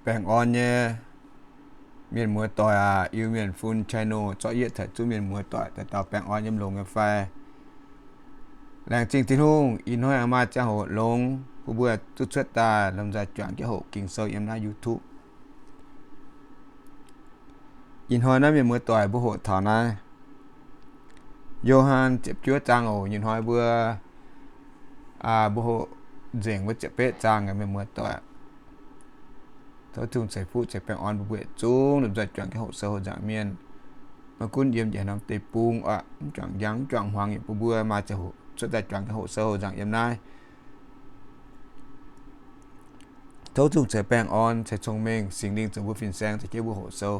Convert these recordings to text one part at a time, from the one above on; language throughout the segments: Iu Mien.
Baengh orn nyei mienh muoz-doic aac, Iu-Mienh Fun channel zorqv yietv taux zungv mienh muoz-doic dauh dauh baengh orn yiem longx nyei fai. Laengz zingh Tin-Hungh, ih hnoi aengx maaih ziangh hoc longx bun mbuo duqv cuotv daaih lomh nzoih juangc jienv hoqc Ging-Sou yiem naaiv YouTube. Ih hnoi naaiv mienh muoz-doic mbuo hoqc taux naaiv Yo^han ziepc juov zaang oc. Ih hnoi mbuo, mbuo hoqc nzengc wuov ziepc betv zaang aqv mienh muoz-doic. Tov Tin-Hungh ceix fuqv ceix baengh orn bun mbuo yietc zungv lomh nzoih juangc jienv hoqc sou hoqc nzaangc mienh. Maiv gunv yiem njiec norm deic-bung oc, mv juangc njang mv juangc hmuangx yaac bun mbuo maaih ziangh hoc cuotv daaih juangc jienv hoqc sou hoqc nzaangc yiem naaiv. Tov Tin-Hungh ceix baengh orn, ceix cong-mengh, Singx Lingh zoux mbuo fin-saeng, ceix jienv mbuo hoqc sou,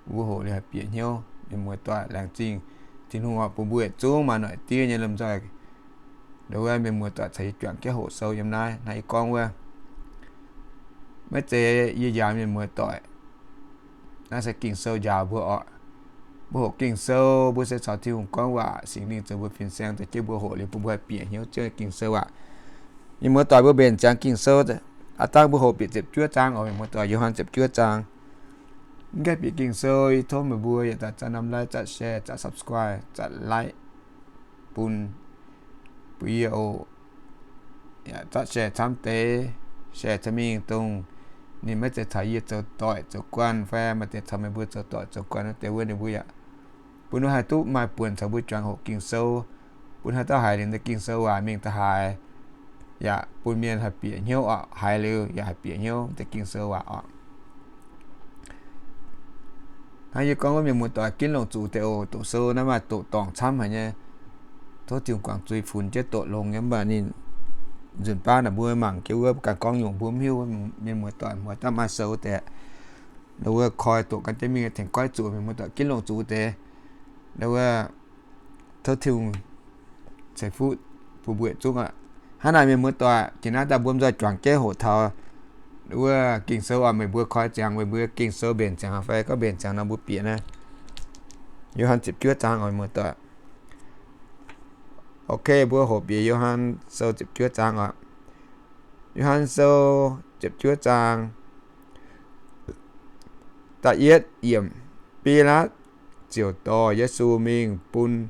mbuo hoqc liuz haih bieqc hnyouv. Mienh muoz-doic, laengz zingh Tin-Hungh oc, bun mbuo yietc zungv maaih noic diev nyei lomh nzoih. Ndau wuov mienh muoz-doic caux yie juangc jienv hoqc sou yiem naaiv. Naaiv yie gorngv wuov, maiv zeiz yie njaaux mienh muoz-doic. Naaiv se Ging-Sou njaaux mbuo oc. Mbuo hoqc Ging-Sou, mbuo se caux Tin-Hungh gorngv waac, Singx Lingh zoux mbuo fin-saeng, dorh jienv mbuo hoqc liuz bun mbuo haih bieqc hnyouv jienv Ging-Sou aac. Mienh muoz-doic, mbuo mbenc ziangx Ging-Sou, aav dangh mbuo hoqc bieqc ziepc juov zaang oc. Mienh muoz-doic, Yo^han ziepc juov zaang. Mv gaengh bieqc Ging-Sou, yie tov meih mbuo yietc daaih zaah norm like, zaah share, zaah subscribe, zaah like bun, bun yie oc. Zaah share camv deix, share caux mingh dongh ninh maiv zeiz caux yie zoux doic zoux guanh fai maiv zeiz caux meih mbuo zoux doic zoux guanh wuov deix wuov ninh mbuo yaac bun ninh haih duqv maaih buonc caux mbuo juangc hoqc Ging-Sou, bun haaix dauh haiz liuz naaiv Ging-Sou waac mingh da'haaix yaac bun mienh haih bieqc hnyouv oc. Haiz liuz yaac haih bieqc hnyouv deix Ging-Sou waac oc. Hnangv yie gorngv wuov, mienh muoz-doic ginv longc zuqc deix oc. Doqc sou naaiv maaih doqc dorngc camv haic nyei. Tov Tin-Hungh guangc zuiz funx jienv doqc longx nyei, mv baac ninh nzunc baav naaic mbuo mangc jienv wuov ganh gorngv nyungc mbuo mv hiuv. Mienh muoz-doic muoz-doic maaih sou deix, ndau wuov koi doqc gan jienv mingh tengx goiv zuqc. Mienh muoz-doic ginv longc zuqc deix, ndau wuov tov Tin-Hungh ceix fuqv bun mbuo yietc zungv aqv. Hnangv naaic mienh muoz-doic, jiex naaiv daaih mbuo nzoih juangc jienv hoqc taux wuov Ging-Sou oc. Meih mbuo koi ziangx, meih mbuo Ging-Sou mbenc ziangx fai gorngv mbenc ziangx nor mbuo bieqc naaiv. Yo^han ziepc juov zaang oc, mienh muoz-doic. Ok, mbuo hoqc bieqc Yo^han Sou ziepc juov zaang oc. Yo^han Sou ziepc juov zaang, da'yietv yiemc. Bilaatv ziouc dorh Yesu mingh bun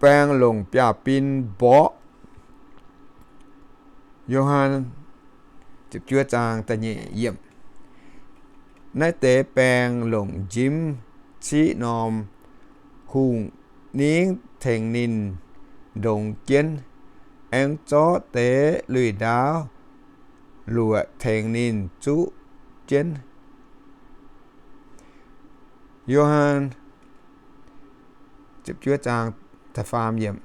baeng longc biaav-bin mborqv. Yo^han ziepc juov zaang da'nyeic yiemc. Naaiv deix baeng longc njimv ciqv norm hungh ningv tengx ninh ndongx jienv, aengx zorqv deix lui-ndaauv luoqc tengx ninh zuqv jienv. Yo^han ziepc juov zaang da'faam yiemc.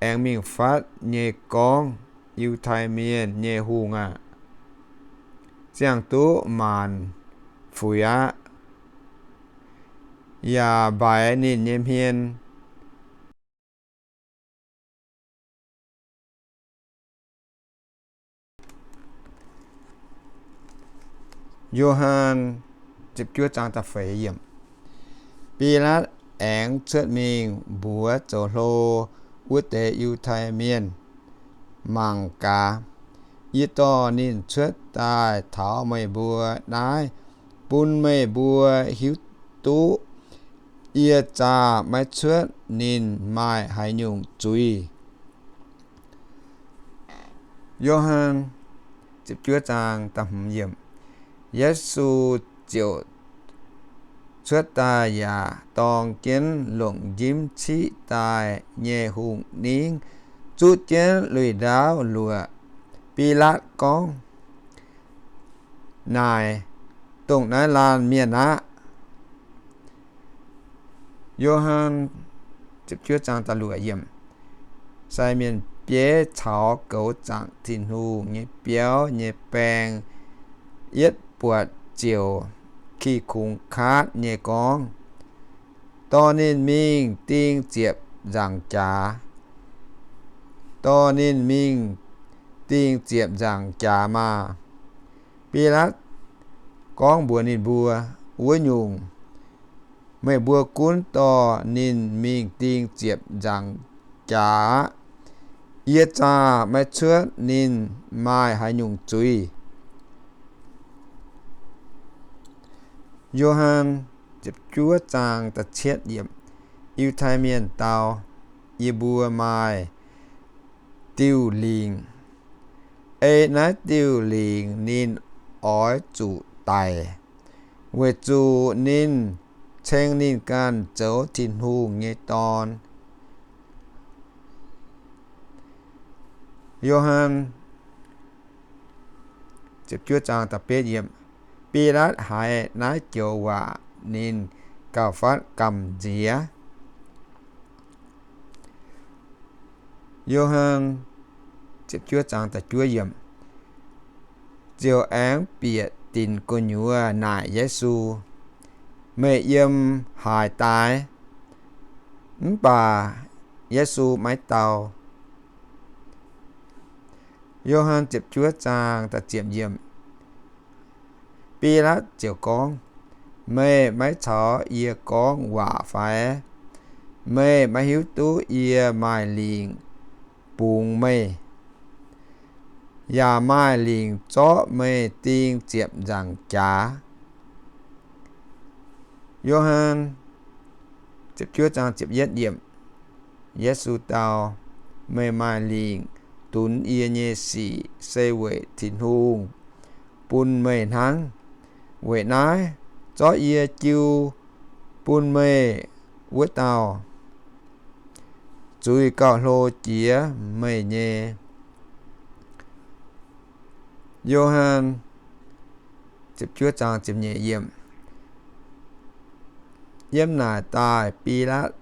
Aengx mingh fatv nyei gorngv, Yiutai Mienh nyei hungh aah! Ziangh duqv maanc fuix aqv, yaac mbaix ninh nyei hmien. Yo^han ziepc juov zaang da'feix yiemc. Bilaatv aengx cuotv mingh mbuox zoux hlo wuov deix Yiutai Mienh, Mangc gaax, yie dorh ninh cuotv daaih taux meih mbuo naaiv, bun meih mbuo hiuv duqv yie zaah maiv cuotv ninh maaih haaix nyungc zuiz. Yo^han ziepc juov zaang da'hmz yiemc. Yesu ziouc cuotv daaih yaac dorng jienv longc njimv ciqv daaih nyei hungh ningv zuqv jienv lui-ndaauv luoqc. Bilaatv gorngv, Naaic, dongh naaiv laanh mienh aqv. Yo^han ziepc juov zaang da'luoqc yiemc. Sai mienh bieiv caux goux zaangc Tin-Hungh nyei biauv nyei baeng yietv buatc ziouc kih kungx kaatv nyei gorngv, Dorh ninh mingh ding ziepc nzaangc jaax. Dorh ninh mingh ding ziepc nzaangc jaax maah! Bilaatv gorngv mbuox ninh mbuo, Wuov nyungc, meih mbuo gunv dorh ninh mingh ding ziepc nzaangc jaax aqv. Yie zaah maiv cuotv ninh maaih haaix nyungc zuiz. Yo^han Yiutai Mienh dau, Yie mbuo maaih diuh lingc, ei naaiv diuh lingc ninh oix zuqc daic, weic zuqc ninh ceng ninh ganh zoux Tin-Hungh nyei Dorn. Yo^han Bilatv haiz naaiv joux waac ninh gauh fatv gamh nziex. Yo^han ziouc aengx bieqc dinc gu'nyuoz naaic Yesu, Meih yiem haaix daaih? Mv baac Yesu maiv dau. Yo^han Bilatv ziouc gorngv, Meih maiv caux yie gorngv waac fai? Meih maiv hiuv duqv yie maaih lingc bungx meih, yaac maaih lingc zorqv meih ding ziepc nzaangc jaax? Yo^han Yesu dau, Meih maaih lingc dunx yie nyei sic se weic Tin-Hungh bun meih hnangv. Weic naaiv, zorqv yie jiu bun meih wuov dauh zuiz gauh hlo jiex meih nyei. Yo^han Yiem naaic daaih Bilatv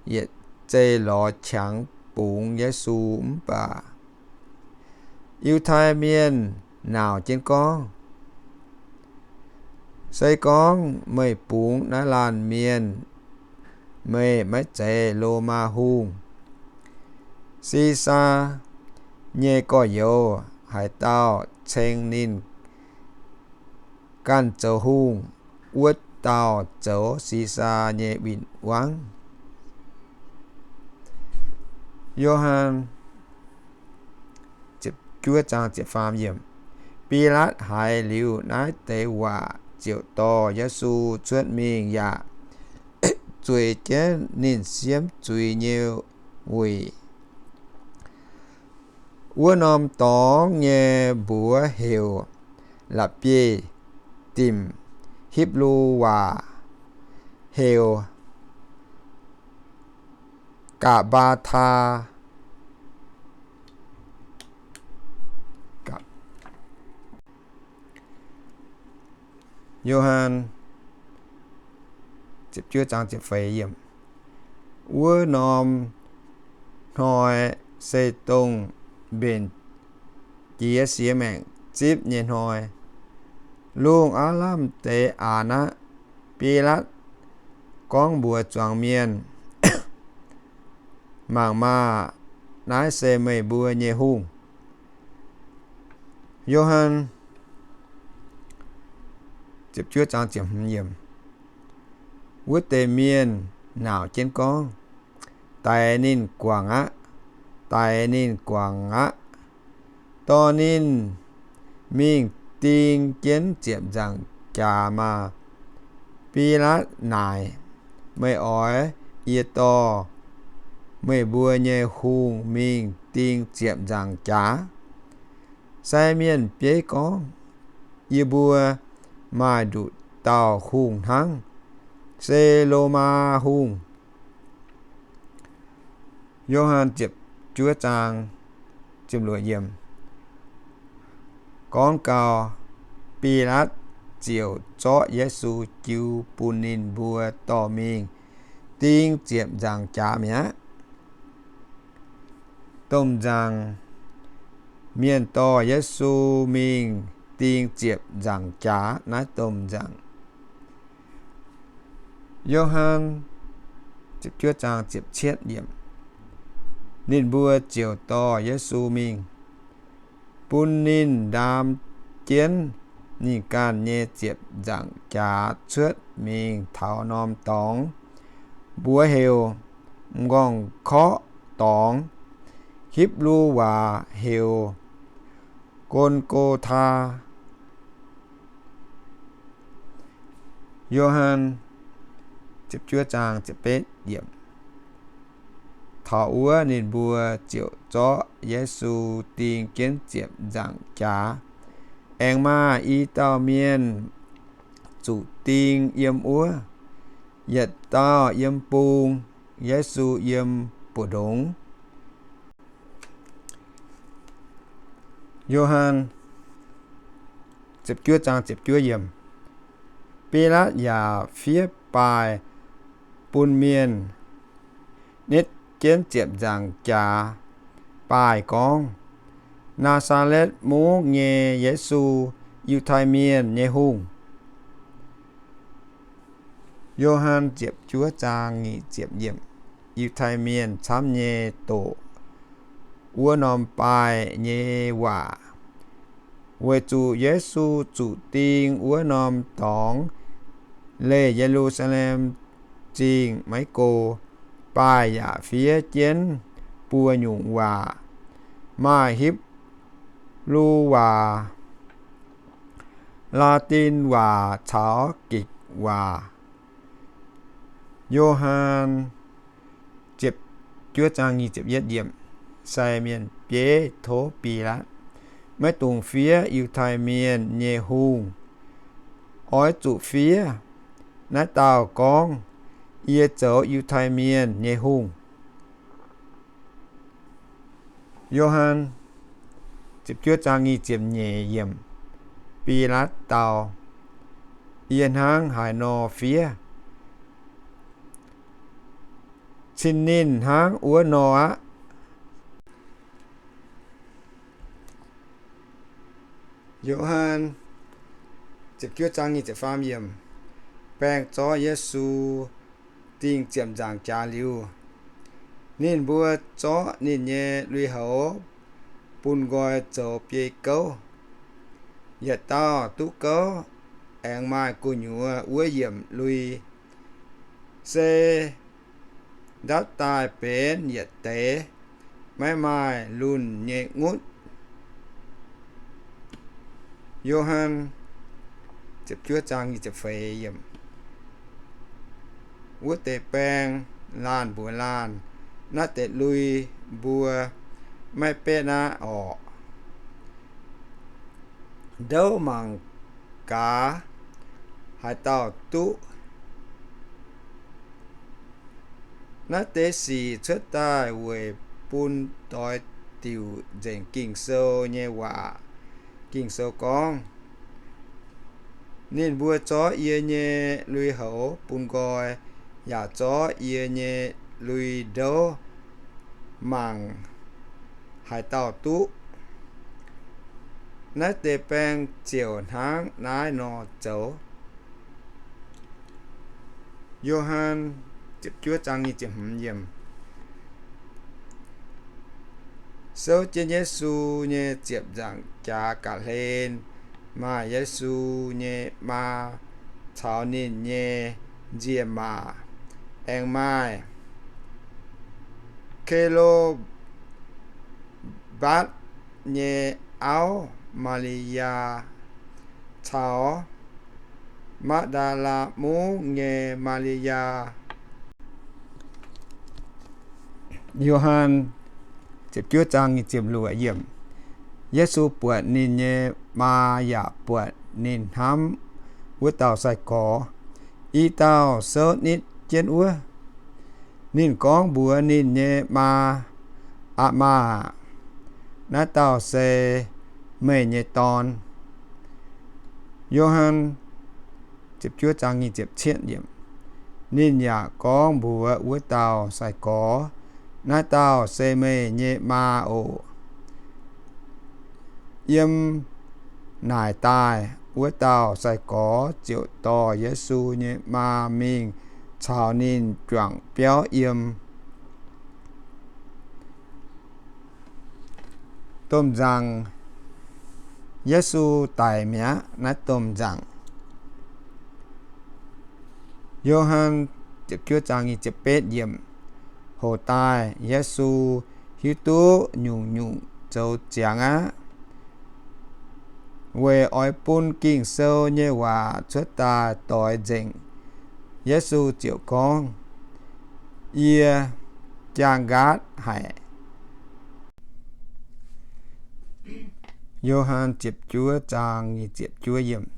yietc zei lorz qangx bungx Yesu, mv baac Yiutai Mienh nauc jienv gorngv, Se gorngv meih bungx naaiv laanh mienh, meih maiv zeiz Lomaa hungh. Si^saa nyei gorx-youz haaix dauh ceng ninh ganh zoux hungh, wuov dauh zoux Si^saa nyei win-wangv. Yo^han Bilatv haiz liuz naaiv deix waac ziouc dorh Yesu cuotv mingh yaac zueiz jienv ninh siemv zuiz nyei wuic. Wuov norm dorngx nyei mbuox heuc La'bieiv-dimc, Hipv^lu waac heuc Ga'mbaa^taa. Yo^han Wuov norm hnoi se dongh mbenc jiex siex maengc zipv nyei hnoi. Lungh aav lamh deix aqc aqv. Bilatv gorngv mbuox zuangx mienh, Mangc maah! Naaiv se meih mbuo nyei hungh. Yo^han Wuov deix mienh nauc jienv gorngv, Daix ninh guangc aqv. Daix ninh guangc aqv. Dorh ninh mingh ding jienv ziepc nzaangc jaax maah! Bilatv naaic, Meih oix yie dorh meih mbuo nyei hungh mingh ding ziepc nzaangc jaax? Sai mienh bieiv gorngv, Yie mbuo maaih nduqc dauh hungh hnangv, se Lomaa hungh. Yo^han gorngv gau, Bilatv ziouc zorqv Yesu jiu bun ninh mbuo dorh mingh ding ziepc nzaangc jaax mi'aqv. Domh nzaangc mienh dorh Yesu mingh ding ziepc nzaangc jaax. Naaiv domh nzaangc. Yo^han Ninh mbuo ziouc dorh Yesu mingh, bun ninh ndaam jienv ninh ganh nyei ziepc nzaangc jaax cuotv mingh taux norm dorngx, mbuox heuc M'nqorngv-korqv Dorngx, Hipv^lu waac heuc Go^n^go^taa. Yo^han Taux wuov ninh mbuo ziouc zorqv Yesu ding jienv ziepc nzaangc jaax. Aengx maaih i dauh mienh zuqc ding yiem wuov, yietc dauh yiem bung, Yesu yiem mbu'ndongx. Yo^han Pilatv yaac fiev baaih bun mienh nitv jienv ziepc nzaangc jaax baaih gorngv, Naa^saa^letv Mungv nyei Yesu, Yiutai Mienh nyei Hungh. Yo^han ziepc juov zaang nyic ziepc yiemc. Yiutai Mienh camv nyei doqc wuov norm baaih nyei waac, weic zuqc Yesu zuqc ding wuov norm dorngx leih Ye^lu^saa^lem Zingh maiv go. Baaih yaac fiev jienv buo nyungc waac, maaih Hipv^lu waac, Laa^tin waac caux Gikc waac. Yo^han sai mienh bieiv tov Bilatv, Maiv dungx fiev Yiutai Mienh nyei Hungh. Oix zuqc fiev, naaiv dauh gorngv, Yie zoux Yiutai Mienh nyei Hungh. Yo^han Bilatv dau, Yie hnangv haaix nor fiev, cin ninh hnangv wuov nor aqv. Yo^han baeng zorqv Yesu dingh ziepc nzaangc jaax liuz, ninh mbuo zorqv ninh nyei lui-houx bun nqoi zoux biei gouv. Yietc dauh duqv gouv aengx maaih gu'nyuoz wuov yiemc lui, se ndapv daaih benx yietc deix, maiv maaih lunh nyei ngutv. Yo^han Wuov deix baeng laanh mbuox laanh, Naaiv deix lui mbuo maiv betv aqv orqc? Ndouv mangc gaax haaix dauh duqv. Naaiv deix sic cuotv daaih weic bun doix diuc nzengc Ging-Sou nyei waac. Ging-Sou gorngv, Ninh mbuo zorqv yie nyei lui-houx bun nqoi, yaac zorqv yie nyei lui-ndouv mangc haaix dauh duqv. Naaiv deix baeng ziouc hnangv naaiv nor zoux. Yo^han souv jienv Yesu nyei ziepc nzaangc jaax ga'hlen, maaih Yesu nyei maa caux ninh nyei nziec maac, aengx maaih Ke^lo^mbatv nyei auv, Maa^li^yaa, caux Maa^ndaa^laa Mungv nyei Maa^li^yaa. Yo^han Yesu buatc ninh nyei maa yaac buatc ninh hnamv wuov dauh sai-gorx, i dauh souv nitv jienv wuov. Ninh gorngv mbuox ninh nyei maa, Aa^maa aah, naaiv dauh se meih nyei dorn. Yo^han Ninh yaac gorngv mbuox wuov dauh sai-gorx, Naaiv dauh se meih nyei maa oc. Yiem naaic daaih wuov dauh sai-gorx ziouc dorh Yesu nyei maa mingh caux ninh juangc biauv yiem. Domh nzaangc, Yesu daic mi'aqv. Naaiv domh nzaangc. Yo^han Hoc daaih Yesu hiuv duqv nyungc-nyungc zoux ziangx aqv. weic oix bun Ging-Sou nyei waac cuotv daaih doix nzengc. Yesu ziouc gorngv, Yie jaang nqaatv haic. Yo^han ziepc juov zaang nyic ziepc juov yiemc.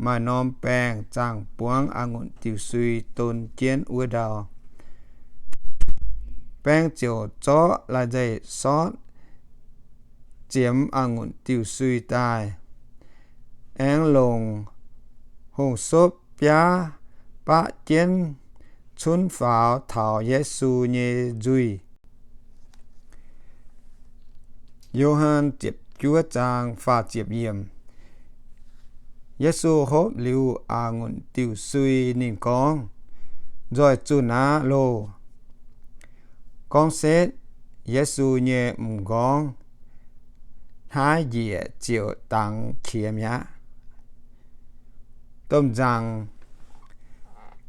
Maaih norm baeng zaangh buangv a'ngunc diuh sui don jienv wuov ndau. Baeng ziouc zorqv lai-nzeic sortv ziemx a'ngunc diuh sui daaih, aengx longc hongh sopv biaav baqv jienv cunv faaux taux Yesu nyei nzuih. Yo^han ziepc juov zaang faah ziepc yiemc. Yesu hopv liuz a'ngunc diuh sui, ninh gorngv, Nzoih zunh aqv loh! Gorngv setv, Yesu nyei m'nqorngv hnaiv njiec ziouc dangx qiex mi'aqv. Domh nzaangc,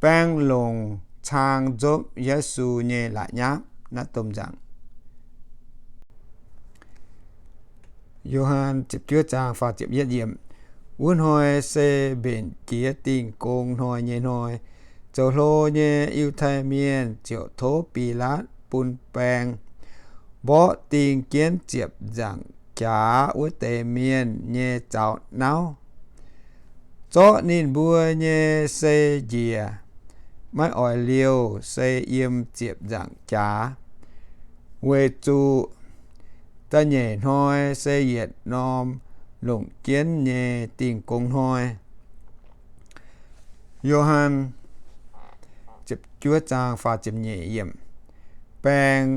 baeng longc cang nzopv Yesu nyei la'nyapv. Naaiv domh nzaangc. Yo^han ziepc juov zaang faah ziepc yietv yiemc. Wuov hnoi se mbenc jiex Dingh Gong Hnoi nyei hnoi. Zoux hlo nyei Yiutai Mienh ziouc tov Bilaatv bun baeng mborqv ding jienv ziepc nzaangc jaax wuov deix mienh nyei zaux nauv. Zorqv ninh mbuo nyei sei njiec, maiv oix liouh sei yiem ziepc nzaangc jaax, weic zuqc da'nyeic hnoi se yietc norm longc jienv nyei Dingh Gong Hnoi. Yo^han ziepc juov zaang faah ziepc nyeic yiemc. Baeng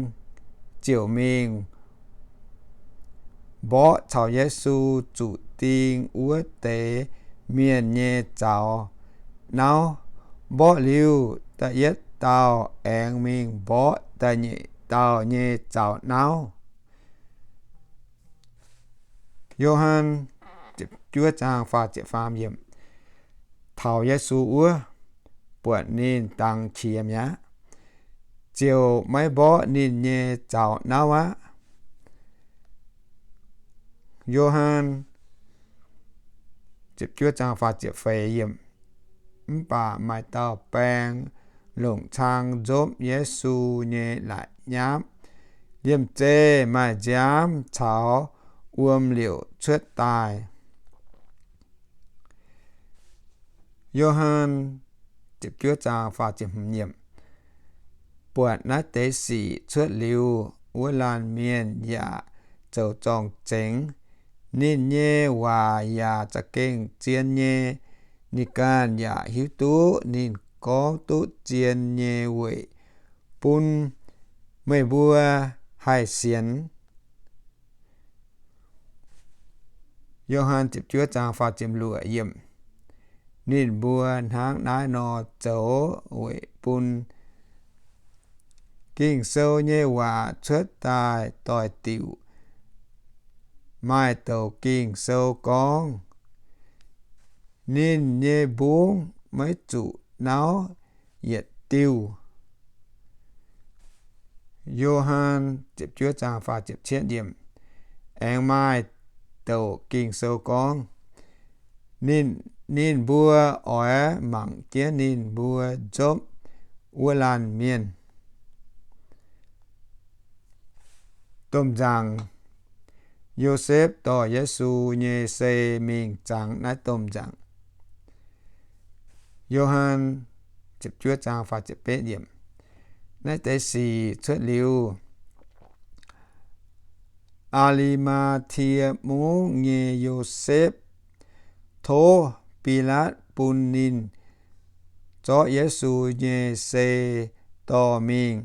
ziouc mingh mborqv caux Yesu zuqc ding wuov deix mienh nyei zaux nauv. Mborqv liuz, da'yietv dauh aengx mingh mborqv da'nyeic dauh nyei zaux nauv. Yo^han ziepc juov zaang faah ziepc faam yiemc. Taux Yesu wuov, buatc ninh dangx qiex mi'aqv, ziouc maiv mborqv ninh nyei zaux nauv aqv. Yo^han ziepc juov zaang faah ziepc feix yiemc. Mv baac maaih dauh baeng longc cang nzopv Yesu nyei la'nyapv. Liemh zeih maaih nziaamv caux wuom liouc cuotv daaih. Yo^han ziepc juov zaang faah ziepc hmz yiemc. Buatc naaiv deix sic cuotv liuz, wuov laanh mienh yaac zoux zorng-zengx. Ninh nyei waac yaac za'gengh zien nyei. Ninh ganh yaac hiuv duqv ninh gorngv duqv zien nyei weic bun meih mbuo haih sienx. Yo^han ziepc juov zaang faah ziepc luoqc yiemc. Ninh mbuo hnangv naaiv nor zoux weic bun Ging-Sou nyei waac cuotv daaih doix-diuc. Maaih douc Ging-Sou gorngv, Ninh nyei mbungv maiv zuqc nauv yietc diuh. Yo^han ziepc juov zaang faah ziepc cietv yiemc. Aengx maaih douc Ging-Sou gorngv, Ninh, ninh mbuo oix mangc jienv ninh mbuo nzopv wuov laanh mienh. Domh nzaangc, Yosepv dorh Yesu nyei sei mingh zangx naaiv domh nzaangc. Yo^han ziepc juov zaang faah ziepc betv yiemc. Naaiv deix sic cuotv liuz, Aa^li^maa^tie Mungv nyei Yosepv tov Bilaatv bun ninh zorqv Yesu nyei sei dorh mingh.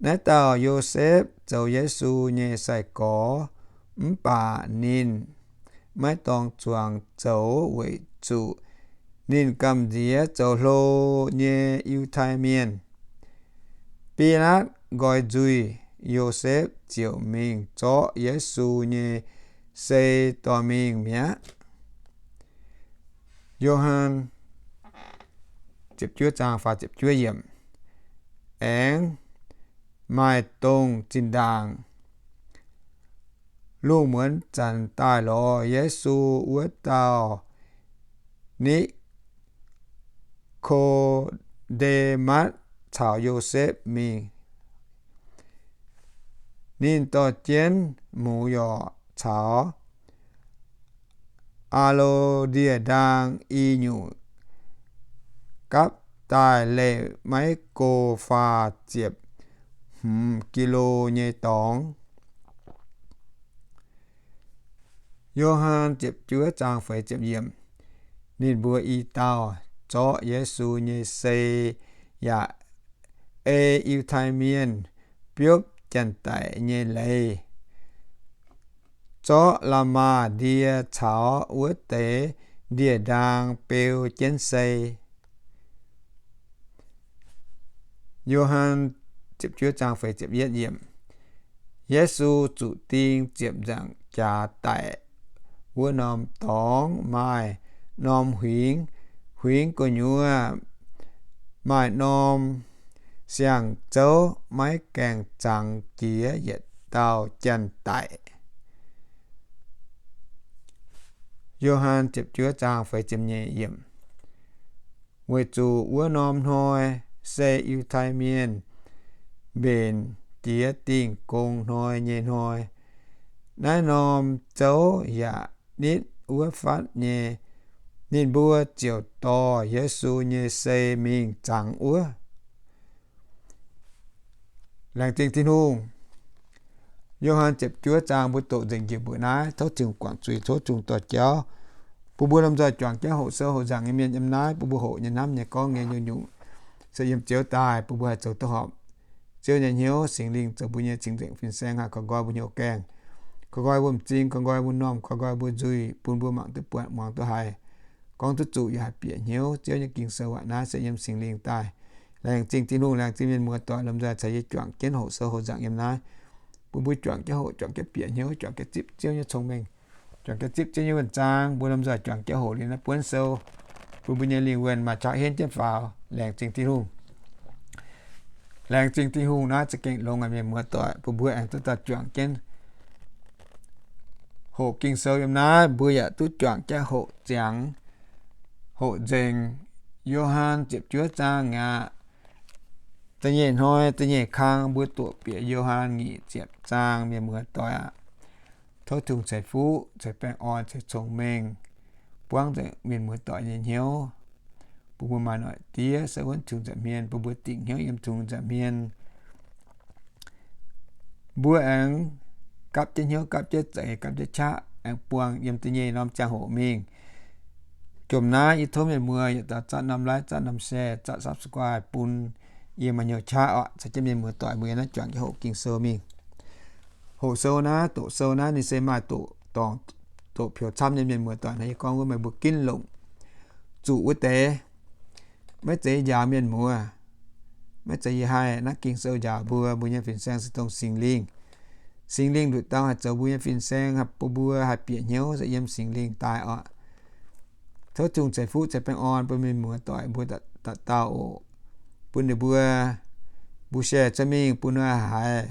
Naaiv dauh Yosepv zoux Yesu nyei sai-gorx, mv baac ninh maiv dorng zuangx zoux weic zuqc ninh gamh nziex zoux hlo nyei Yiutai Mienh. Bilaatv nqoi nzuih, Yosepv ziouc mingh zorqv Yesu nyei sei dorh mingh mi'aqv. Yo^han ziepc juov zaang faah ziepc juov yiemc. Aengx maaih dongh zinh ndaangc Lungh muonz zanc daaih lorz Yesu wuov dauh Ni^ko^nde^matv caux Yosepv mingh. Ninh dorh jienv muoz-yorc caux Aa^lo^ndie Ndaang i nyungc gapv daaih leih maiv go faah ziepc hmz ki^lo nyei dorngx. Yo^han ziepc juov zaang feix ziepc yiemc. Ninh mbuo i dauh zorqv Yesu nyei sei yaac ei Yiutai Mienh biopv janx-daic nyei leiz, zorqv la'maah ndie caux wuov deix ndie ndaang beu jienv sei. Yo^han Yesu zuqc ding ziepc nzaangc jaax daic wuov norm dorngx maaih norm huingx, huingx gu'nyuoz maaih norm siang-zouv maiv gaengh zangx jiex yietc dauh janx-daic. Yo^han Weic zuqc wuov norm hnoi se Yiutai Mienh mbenc Jiex Dingh Gong Hnoi nyei hnoi. Naaiv norm zouv yaac nitv wuov fatv nyei. Ninh mbuo ziouc dorh Yesu nyei sei mingh zangx wuov. Laengz zingh Tin-Hungh. Yo^han ziepc juov zaang mbuo doqc nzengc njiec mbuoqc naaiv. Tov Tin-Hungh guangc zuiz, tov Tin-Hungh dorh jauv bun mbuo lomh nzoih juangc jienv hoqc sou hoqc nzangc nyei mienh yiem naaiv, bun mbuo hoqc nyei, hnamv nyei, gorngv nyei, nyungc-nyungc se yiem Ziouv daaih, bun mbuo haih zoux duqv horpc. Ziouv nyei hnyouv, Singx Lingh zoux mbuo nyei cing-nzengc fin-saeng, haih koi nqoi mbuo hnyouv gaengh, koi nqoi mbuo m'zing, koi nqoi mbuo m'normh, koi nqoi mbuo nzuih, bun mbuo mangc duqv buatc, muangx duqv haiz, gorngv duqv zuqc, yaac haih bieqc hnyouv. Ziouv nyei Ging-Sou aac, naaiv se yiem Singx Lingh daaih. Laengz zingh Tin-Hungh, laengz zingh mienh muoz-doic lomh nzoih caux yie juangc jienv hoqc sou hoqc nzangc yiem naaiv, bun mbuo juangc jienv hoqc, juangc jienv bieqc hnyouv, juangc jienv zipv Ziouv nyei cong-mengh, juangc jienv zipv Ziouv nyei wuonh zaang. Mbuo lomh nzoih juangc jienv hoqc liuz naaiv buonv sou, bun mbuo nyei lingh wuonh maaih qaqv henv jienv faaux. Laengz zingh Tin-Hungh. Laengz zingh Tin-Hungh, naaiv za'gengh longx aqv, mienh muoz-doic, bun mbuo aengx duqv daaih juangc jienv hoqc Ging-Sou yiem naaiv. Mbuo yaac duqv juangc jienv hoqc ziangx, hoqc nzengc Yo^han ziepc juov zaang aqv. Da'nyeic hnoi, da'nyeic kang mbuo doqc bieqc Yo^han nyic ziepc zaang, mienh muoz-doic aac. Tov Tin-Hungh ceix fuqv, ceix baengh orn, ceix cong-mengh buangv nzengc mienh muoz-doic nyei hnyouv, bun mbuo maaih noic diev se wuonv Tin-Hungh nza'hmien, bun mbuo dingc hnyouv yiem Tin-Hungh nza'hmien. Mbuo aengx gapv jienv hnyouv, gapv jienv za'eix, gapv jienv qaqv, aengx buangh yiem da'nyeic norm ziangh hoc mingh. Jomc naaiv yie tov mienh muoz yietc dauh zatv norm like, zatv norm share, zatv subscribe bun yie maaih hnyouv qaqv oc. Caux jienv mienh muoz-doic mbuo yiem naaiv juangc jienv hoqc Ging-Sou mingh. Hoqc sou naaiv, doqc sou naaiv ninh se maaih doqc dorngc, doqc peux camv nyei, mienh muoz-doic. Naaiv yie gorngv wuov meih mbuo ginv longc, zuqc wuov deix. Maiv zeiz yie njaaux mienh muoz, maiv zeiz yie haih naaiv Ging-Sou njaaux mbuo. Mbuo nyei fin-saeng se dongh Singx Lingh. Singx Lingh nduqc dauh haih zoux mbuo nyei fin-saeng, haih bun mbuo haih bieqc hnyouv se yiem Singx Lingh daaih oc. Tov Tin-Hungh ceix fuqv ceix baengh orn bun mienh muoz-doic mbuo dauh dauh oc. Bun ninh mbuo, mbuo share cuotv mingh bun ninh haiz,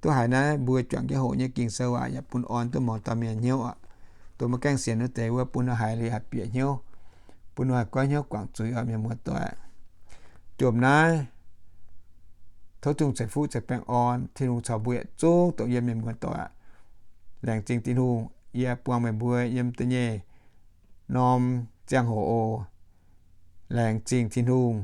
duqv haiz naaiv mbuo juangc jienv hoqc nyei Ging-Sou aac, yaac bun orn duqv mouz dauh mienh hnyouv oc. Dongh maiv gaengh sienx wuov deix wuov bun ninh haiz liuz haih bieqc hnyouv, bun ninh haih goiv hnyouv guangc zuiz oc, mienh muoz-doic. Jomc naaiv, tov Tin-Hungh ceix fuqv ceix baengh orn. Tin-Hungh caux mbuo yietc zungv dongh yie mienh muoz-doic. Laengz zingh Tin-Hungh. Yie buangh meih mbuo yiem da'nyeic norm ziangh hoc oc. Laengz zingh Tin-Hungh.